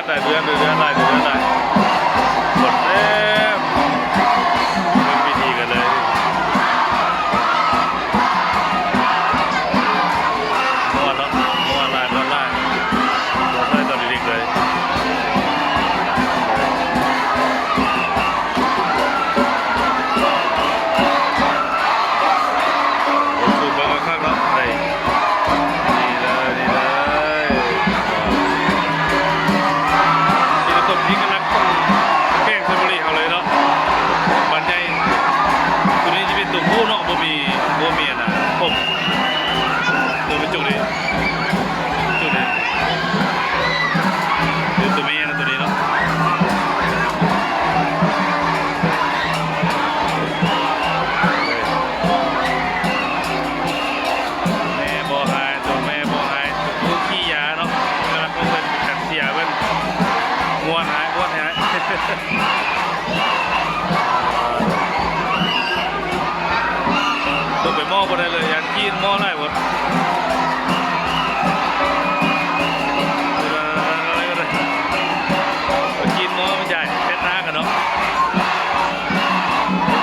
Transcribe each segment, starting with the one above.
ຫຼາຍເດືອນ ຫຼາຍເດືອນ ຫຼາຍເດືອນ ຫຼາຍ ຄົນເຕັມ ເບິ່ງພິທີກັນເລີຍ. ມ່ວນເນາະ ມ່ວນຫຼາຍ ມ່ວນຫຼາຍ ມ່ວນຫຼາຍຕອນເດັກໆເລີຍ. ໂອ້ ຊູມເບິ່ງຄັກໆເນາະ ໄດ້ ນີ້ເລີຍ ນີ້ເລີຍ ທີ່ນະຄອນພິງກະລັກຂອງແຂວງໄຊຍະບູລີເຮົາເລີຍເນາະ ບ້ານໃຫຍ່. ຕົວນີ້ຈະເປັນຕົວຜູ້ເນາະ ບໍ່ມີ ບໍ່ມີອັນນະ ຜົມ ຕົວເປັນຈຸກນີ້ ຈຸກນີ້ ຕົວແມ່ນະ ຕົວນີ້ເນາະ. ແມ່ບໍ່ຮ້າຍ ຕົວແມ່ບໍ່ຮ້າຍ ຕົວຜູ້ຂີ້ຢາເນາະ ກະລັກຂອງເພິ່ນ ກະເຊຍເພິ່ນ ມ່ວນຮ້າຍ ມ່ວນຮ້າຍ. ຕົກໄປໝໍ້ບໍ່ໄດ້ເລີຍ ຢ້ານຂີ້ໝໍ້ຫຼາຍໝົດ. ຂີ້ໝໍ້ມັນໃຫຍ່ ເປັດໜ້າກັນເນາະ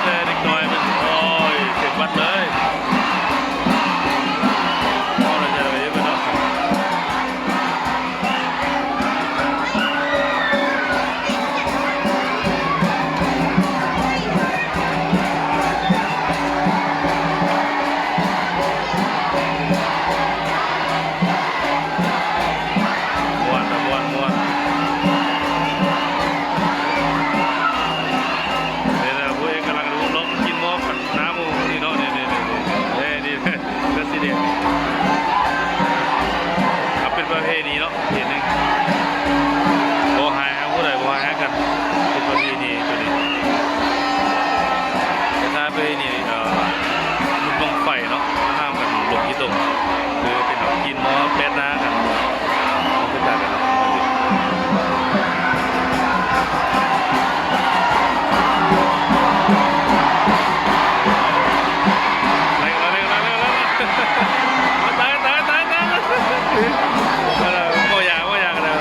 ແຕ່ເດັກນ້ອຍມັນ ໂອ້ຍ ເຕັມວັດເລີຍ ເອົາລະ ຈະໄປເຮັດເພິ່ນເນາະ. ມ່ວນ ມ່ວນ ມ່ວນ ນີ້ແຫຼະ ຜູ້ເອກກະລັກລຸ້ນເນາະ ກິນໝໍ້ກັບນ້ຳໝູ່ນີ້ເນາະ ນີ້ ນີ້ ນີ້ ນີ້ ນີ້ ນີ້ ກໍຊິເດ ເອົາເປັນປະເພນີເນາະ ເພນີ ບໍ່ຮ້າຍຫາຜູ້ໃດ ບໍ່ຮ້າຍຫາກັນ ເປັນປະເພນີໂຕນີ້ ຄ້າຍໆປະເພນີ ເອີ ບຸນບັ້ງໄຟເນາະ ຫ້າມກັນລົງຂີ້ຕົມ ຄືເປັນກິນໝໍ້ແປດໜ້າກັນ ເປັນຕາກັນເນາະ. ຕາຍ ຕາຍ ຕາຍ ຕາຍ ຕາຍ ເອີ ບໍ່ຢາກ ບໍ່ຢາກ ເອີ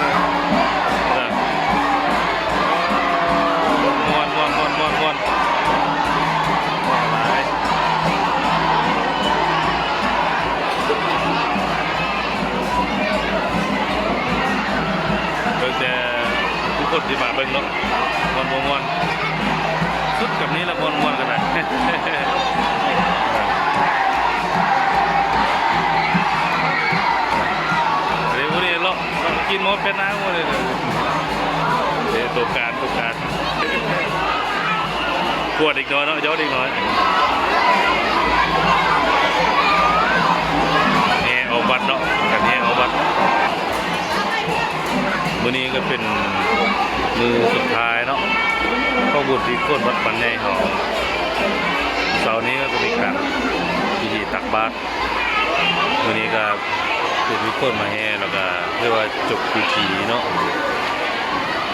ມ່ວນ ມ່ວນ ມ່ວນ ມ່ວນ ມ່ວນ ມ່ວນຫຼາຍ. ເບິ່ງແຕ່ຜູ້ຄົນທີ່ມາເບິ່ງເນາະ ມ່ວນບໍ່ມ່ວນ ສຸດກັບນີ້ລະ ມ່ວນ ມ່ວນຂະໜາດ ເດ້ ຜູ້ນີ້ເລາະ ກິນໝົດເປັນນາງໝົດເດ້ ເດ້ ໂຕການ ໂຕການ. ກວດເດັກນ້ອຍເນາະ ຢອກເດັກນ້ອຍ ແຫ່ອອກວັດເນາະ ການແຫ່ອອກວັດ. ມື້ນີ້ກໍເປັນມື້ສຸດທ້າຍເນາະ ຂອງບຸນທີ່ໂຄນວັດບ້ານໃຫຍ່ເຮົາ. ເຊົ້ານີ້ກໍຈະມີການພິທີຕັກບາດ ມື້ນີ້ກໍຄືມີຄົນມາແຫ່ ແລ້ວກໍເອີ້ນວ່າຈົບພິທີເນາະ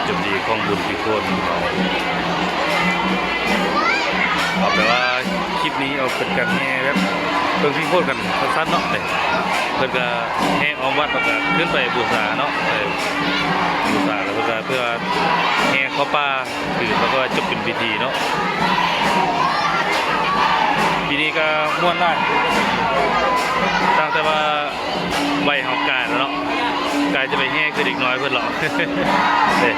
ຈົບພິທີຂອງບຸນພິvalເຮົາ. ເອົາແປວ່າຄລິບນີ້ເອົາເປັນການແຫ່ແບບເບິ່ງພິວົນກັນສັ້ນໆເນາະ ເພິ່ນກໍແຫ່ອ້ອມວັດ ແລ້ວກໍຂຶ້ນໄປບູຊາເນາະ ໄປບູຊາ ແລ້ວເພິ່ນກໍເພື່ອແຫ່ເຂົ້າປ່າ ຄືເຂົາກໍວ່າຈົບເປັນພິທີເນາະ. ປີນີ້ກໍມ່ວນຫຼາຍ ຕັ້ງແຕ່ວ່າໄວເຮົາກາຍແລ້ວເນາະ ກາຍຈະໄປແຫ່ຄືເດັກນ້ອຍເພິ່ນເນາະ ເດ້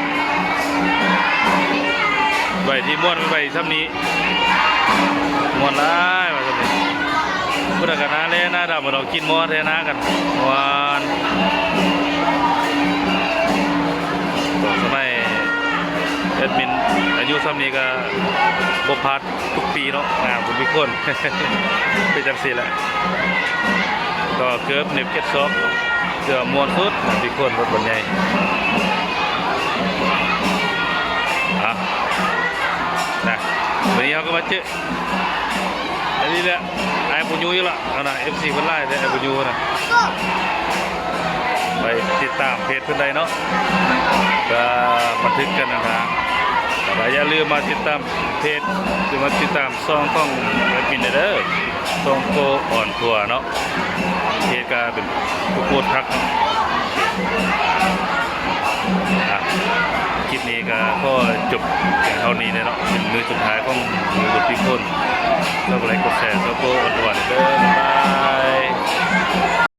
ໄວທີ່ມ່ວນໄວຊ່ຳນີ້ ມ່ວນຫຼາຍວ່າຊັ້ນເດ. ພຸ້ນນະກະໜ້າແລ້ໜ້າດຳ ເພິ່ນເອົາກິນໝໍ້ແທນໜ້າກັນ ມ່ວນ. ສະໄໝແອດມິນອາຍຸຊ່ຳນີ້ກະບໍ່ພາດທຸກປີເນາະ ງາມທຸກປີຄົນ ເປັນຈັ່ງຊີ້ແຫຼະ. ກໍເກີບເໜັບເກັດຊອກ ເຊື່ອມ່ວນສຸດ ປີຄົນ ລົດບັນໃຫຍ່ ອ່ະ ນະ ວັນນີ້ເຮົາກໍມາເຈີ ອັນນີ້ແຫຼະ ອ້າຍບຸນຍູອີກລະ ເອົານະ ເອັຟຊີເພິ່ນຫຼາຍແທ້ ອ້າຍບຸນຍູນະ ໄປຕິດຕາມເພຈເພິ່ນໄດ້ເນາະ ກໍບັນທຶກກັນນະ ແລ້ວກໍຢ່າລືມມາຕິດຕາມເພຈ ຫຼືມາຕິດຕາມຊ່ອງຂອງແອດມິນໄດ້ເດີ ຊ່ອງໂກອອນທົວເນາະ ເພຈກໍເປັນຜູ້ໂພສຄັກ ອ່ະ ກໍຂໍຈົບພຽງເທົ່ານີ້ແຫຼະເນາະ ເປັນມື້ສຸດທ້າຍຂອງບຸດປີໂກນ. ຝາກກົດໄລກົດແຊ ຊອບໂກ ອ່ອນໆ ເດີ ບາຍບາຍ.